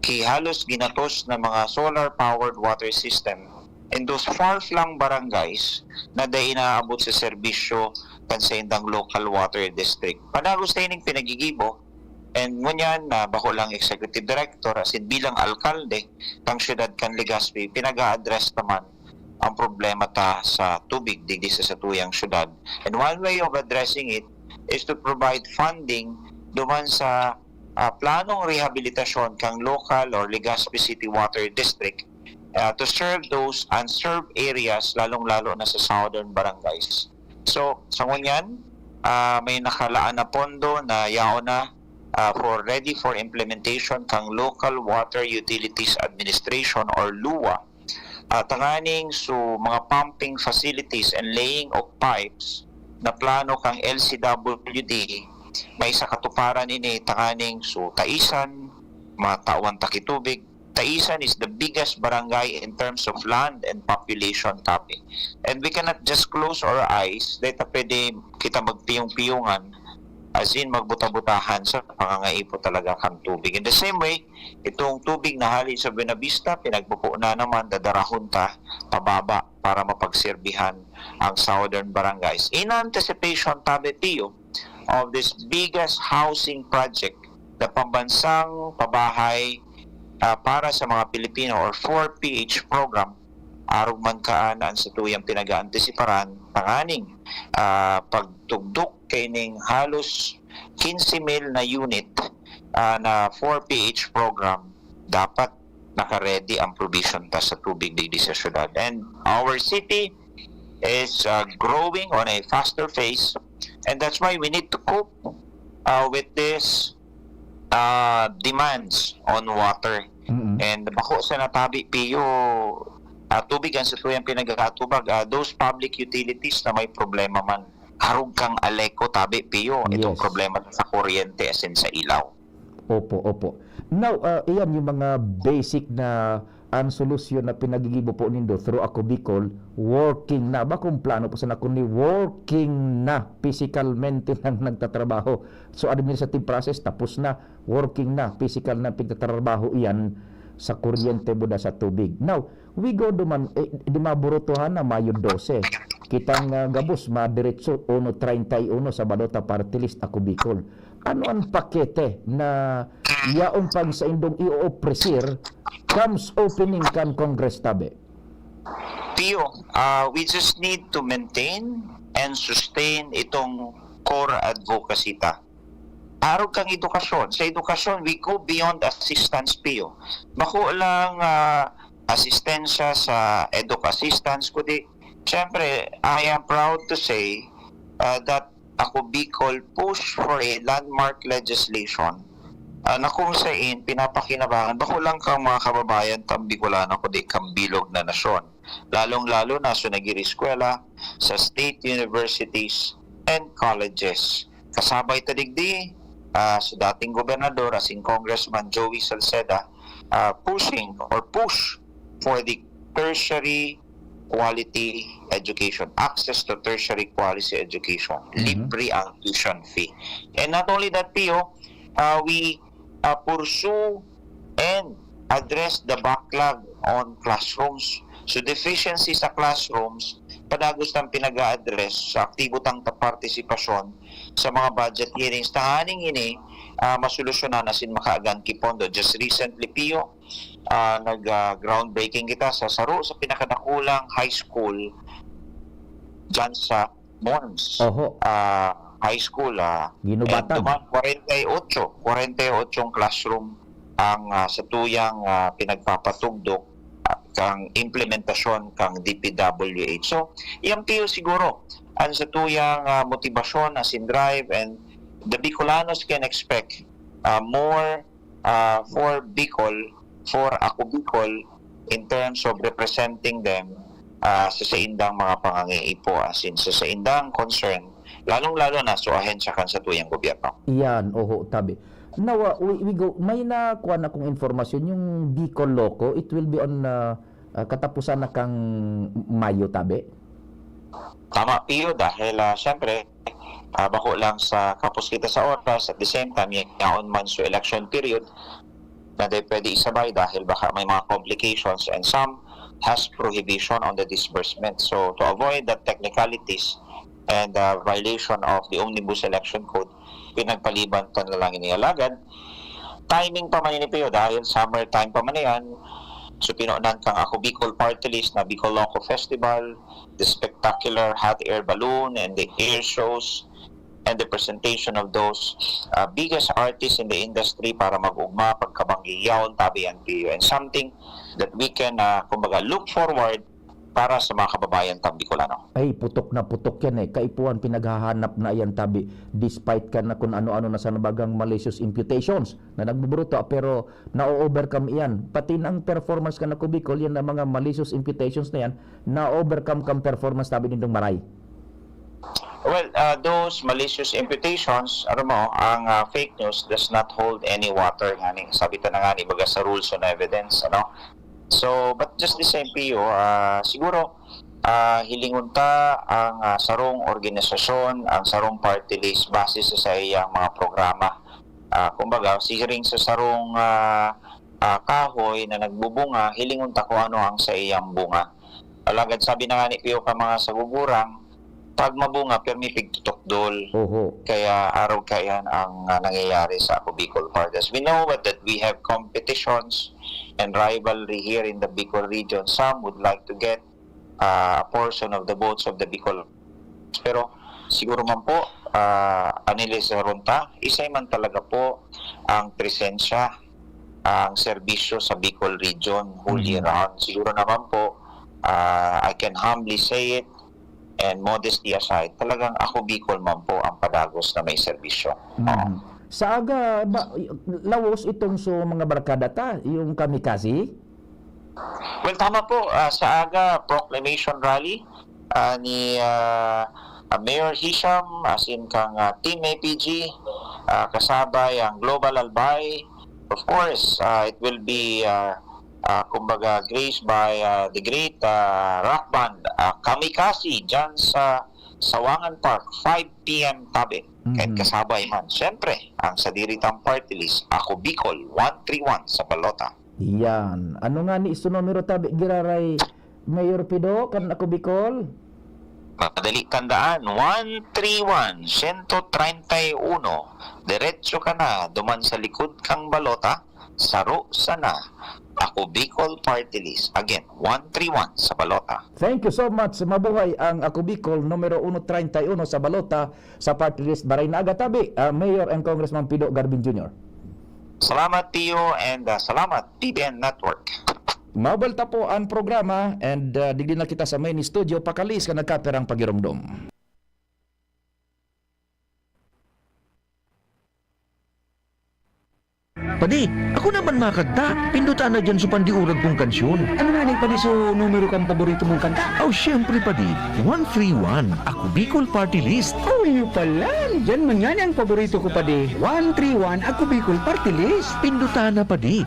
ki halos ginatos na mga solar-powered water system in those far-flung barangays na dai inaabot sa serbisyo kan saindang local water district. Padagos na ining pinagigibo, and ngunyan na bako lang executive director, as in bilang alkalde kang siyudad kan Legazpi, pinag-a-address naman ang problema ta sa tubig digdi sa satuyang syudad. And one way of addressing it is to provide funding duman sa, ah, planong rehabilitasyon kang local or Legazpi City Water District, ah, to serve those unserved areas, lalong-lalo na sa southern barangays. So, sa ngunyan, ah, may nakalaan na pondo na yaon na, ah, for ready for implementation kang Local Water Utilities Administration or luwa, ah, tanganing so mga pumping facilities and laying of pipes na plano kang L C W D, may sa katuparan ini tanganing so Taisan, matawan ta ki tubig. Taisan is the biggest barangay in terms of land and population, tabi. And we cannot just close our eyes, dahil ta pwede kita magpiyong-piyongan as in, magbuta-butahan sa pangangaipo talaga kan tubig. In the same way, itong tubig na hali sa Buenavista, pinagpupo na naman, dadarahon ta pababa para mapagserbihan ang southern barangays. In anticipation, tabi Pio, of this biggest housing project, the pambansang pabahay ah, para sa mga Pilipino or four P H program, arog man kaan an satuyang pinag-aantisiparan tanganing ah, pagtugdok kaining halos quince mil na unit ah, na four P H program, dapat naka-ready ang provision ta sa tubig digdi sa syudad. And our city is uh, growing on a faster pace, and that's why we need to cope uh, with this uh, demands on water. Mm-mm. And bako sa natabi, Pio, uh, tubig ang satuyang pinag-aatubag. Uh, those public utilities na may problema man, harog kang Aleco, tabi, Pio, itong Yes. problema sa kuryente asin sa ilaw. Opo, opo. Now, ah, iyan yung mga basic na ang solusyon na pinagigibo po nindo through Ako Bicol, working na. Ba kung plano po sana kundi working na, physicalmente nang nagtatrabaho. So, administrative process, tapos na, working na, physical na pagtatrabaho iyan sa kuryente buda sa tubig. Now, we go duman, eh, di maburutuhan na Mayo dose. Kitang ah, gabos, madiretso, uno treinta y uno sa Balota Party List, Ako Bicol. Ano ang pakete na yaon pang saindong i-ofrecer comes opening kan Congress, tabi? Pio, uh, we just need to maintain and sustain itong core advocacy ta. Arog kang edukasyon. Sa edukasyon, we go beyond assistance, Pio. Bako lang ah, asistensya sa eduk assistance, kundi, syempre, I am proud to say uh, that Ako Bicol push for a landmark legislation ah, na kung sain pinapakinabangan bako lang kang mga kababayan tang Bicolano, kundi kang bilog na nasyon, lalong-lalo na sa nag-iriskwela sa state universities and colleges. Kasabay ta digdi ah, sa dating gobernador asin Congressman Joey Salceda, ah, pushing or push for the tertiary quality education, access to tertiary quality education. Mhm. Libre ang tuition fee. And not only that, Pio, uh, we uh, pursue and address the backlog on classrooms. So, deficiency sa classrooms, padagos tang pinag-a-address sa aktibo tang ta-, partisipasyon sa mga budget hearings. Tahaning ini, ah, masolusyonan asin makaagan ki pondo. Just recently, Pio, ah, nag, ah, groundbreaking kita sa saro sa pinakadakulang high school dyan sa Mons Oho, ah, High School. Ah, and Ginubatan. duman, forty-eight, forty-eight classroom ang ah, satuyang ah, pinagpapatugdok ah, kang implementasyon kang D P W H. So, yan, Pio, siguro ang satuyang ah, motibasyon asin drive, and the Bicolanos can expect ah, more ah, for Bicol, for Ako Bicol, in terms of representing them ah, sa saindang mga pangangaipo, asin sa saindang concern, lalong-lalo na sa ahensya kan satuyang gobyerno. Iyan, oho, tabi. Now, ah, we, we go, may nakuha na kong informasyon, yung Bicol Loco, it will be on ah, ah, katapusan na kang Mayo, tabi? Tama, Pio, dahil ah, siyempre, ah, bako lang sa kapos kita sa oras, at the same time, yaon man sa election period, na di pwede isabay dahil baka may mga complications, and some has prohibition on the disbursement. So, to avoid that technicalities and uh, violation of the Omnibus Election Code, pinagpaliban ta na lang ini. Alagad, timing pa man ini, Pio, dahil summer time pa man yan. So, pinonan kang Ako Bicol Party List na Bicol Loco Festival, the spectacular hot air balloon and the air shows, and the presentation of those uh, biggest artists in the industry para mag-ugma pagkabanggi yaon, tabi, yan, Pio, and something that we can, uh, kumbaga, look forward para sa mga kababayan tang Bicolano. Ay, putok na putok yan eh. Kaipuhan, pinaghahanap na yan, tabi. Despite ka na kung ano-ano na sa nabagang malicious imputations na nagbuburuto, pero na-overcome iyan. Pati na ang performance kan Ako Bicol, yan na mga malicious imputations na yan, na-overcome kang performance, tabi nindong maray. Well, uh, those malicious imputations, ano mo, ang uh, fake news does not hold any water, ngani. Sabi ta na ngani, baga sa rules on evidence, ano? So, but just the same, Pio, uh, siguro, ah, hilingon ta ang, ah, sarong organisasyon, ang sarong party list base sa saiyang mga programa. Ah, kumbaga, siring sa sarong, ah, ah, kahoy na nagbubunga, hilingon ta kung ano ang saiyang bunga. Alagad sabi na nga ni Pio ka mga sagugurang, "Pag mabunga, pirmi pigtutukdol." Oho. Kaya arog kaiyan ang, ah, nangyayari sa Ako Bicol Party List. We know what, that we have competitions and rivalry here in the Bicol region. Some would like to get, ah, a portion of the votes of the Bicol. Pero siguro man po, ah, analisaron ta, isay man talaga po ang presensya, ang serbisyo sa Bicol region whole year Mhm. round. Siguro naman po, ah, I can humbly say it, and modesty aside, talagang Ako Bicol man po ang padagos na may serbisyo. Oo. Mhm. Sa aga ba, lawos itong so mga barkada ta, yung kamikaze? Well, tama po. Ah, sa aga, proclamation rally, ah, ni, ah, ah, Mayor Hisham, as in kang, ah, Team A P G, ah, kasabay ang Global Albay. Of course, ah, it will be, ah, ah, kumbaga, graced by, ah, the great, ah, rock band, ah, Kamikaze, dyan sa Sawangan Park, five P M tabi. Kahit Mhm. kasabay man. Siyempre, ang sadiritang party list, Ako Bicol, one three one sa balota. Yan. Ano nga ni iso numero tabi giraray, Mayor Pido, kan Ako Bicol? Madali tandaan, one three one, sento treinta y uno. Diretso ka na, duman sa likod kang balota, saro sana. Ako Bicol Party List. Again, one three one sa balota. Thank you so much. Mabuhay ang Ako Bicol, numero uno treinta y uno sa balota sa party list. Maray na aga tabi, ah, Mayor and Congressman Pido Garbin Junior. Salamat, Tio, and, ah, salamat, T B N Network. Mabalta po ang programa, and, ah, digdi na kita sa main studio, pakalis ka nagkapirang pagiromdom. Padi, ako naman makanta. Pindutan na dyan sa pandiurag kong kansyon. Ano nga ni, padi, so numero kang paborito mong kanta? Oh, siyempre, padi. One three one, Ako Bicol Party List. Oh, yun pala. Yan man nga ni ang paborito ko, padi. One three one, Ako Bicol Party List. Pindutan na, padi.